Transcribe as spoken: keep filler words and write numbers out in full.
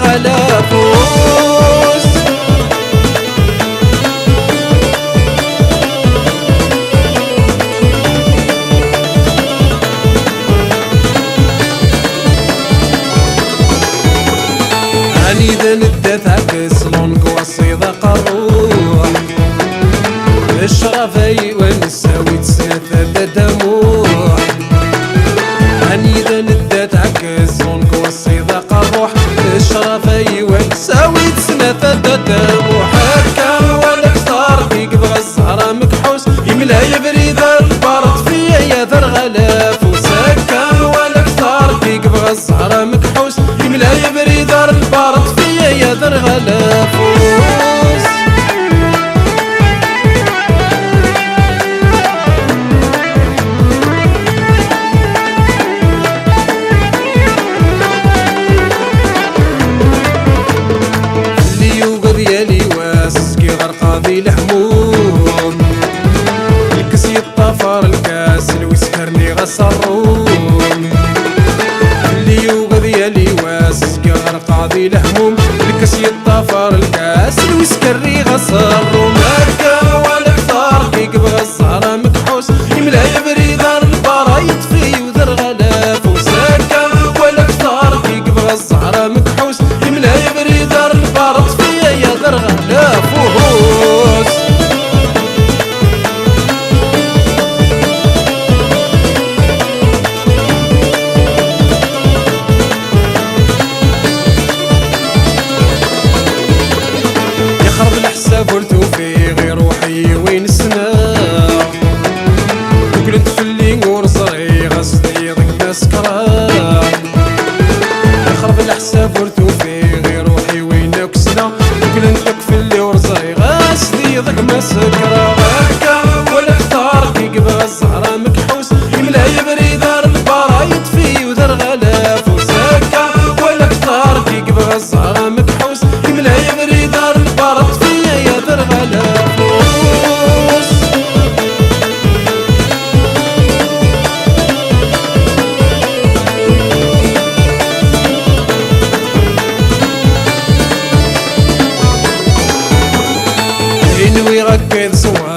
ɣalafus. Anida nedda tɛekkes, lung wassiḍ aqerruḥ. Ccrab ay wa nessawi-t snat a dada Muḥ. Anida nedda tɛekkes, lung wassiḍ aqerruḥ. Ccrab ay wa nessawi-t snat a dada Muḥ. Akka wala akter, i yebɣa zzhra mekḥus, imlay abrid ar lbar, ṭfi ay ader ɣalafus. Akka wala akter, i yebɣa zzhra mekḥus, imlay abrid ar lbar, ṭfi ay ader ɣalafus. Fell-i yugad yali wass, zgiɣ ɣerqeɣ di lehmum. Lkes yeṭṭafar lkas, lwisker nniɣ-as ṛṛum. Fell-i yugad yali wass, zgiɣ ɣerqeɣ di lehmum. Lkes yeṭṭafar lkas, lwisker nniɣ-as ṛṛum. Akka wala akter, i yebɣa zzhra mekḥus, imlay abrid ar lbar, yeṭṭef-iyi uder ɣalafus. Akka wala akter, i yebɣa zzhra mekḥus, imlay abrid ar lbar, ṭfi ay ader ɣalafus. Yexreb leḥsab ur tufiɣ i ruḥi win ssneɣ. Tuklent fell-i ur ẓriɣ, ass d iḍ ma sekreɣ. Yexreb leḥsab ur tufiɣ i ruḥi win akk ssneɣ. Tuklent akk fell-i ur ẓriɣ, ass d iḍ ma sekreɣ. Akka wala akter, i yebɣa zzhra mekḥus, imlay abrid ar lbar, yeṭṭef-iyi uder ɣalafus. Akka wala akter, i yebɣa zzhra mekḥus, imlay abrid ar lbar, ṭfi ay ader ɣalafus. Inwi akka i d ṣṣwab.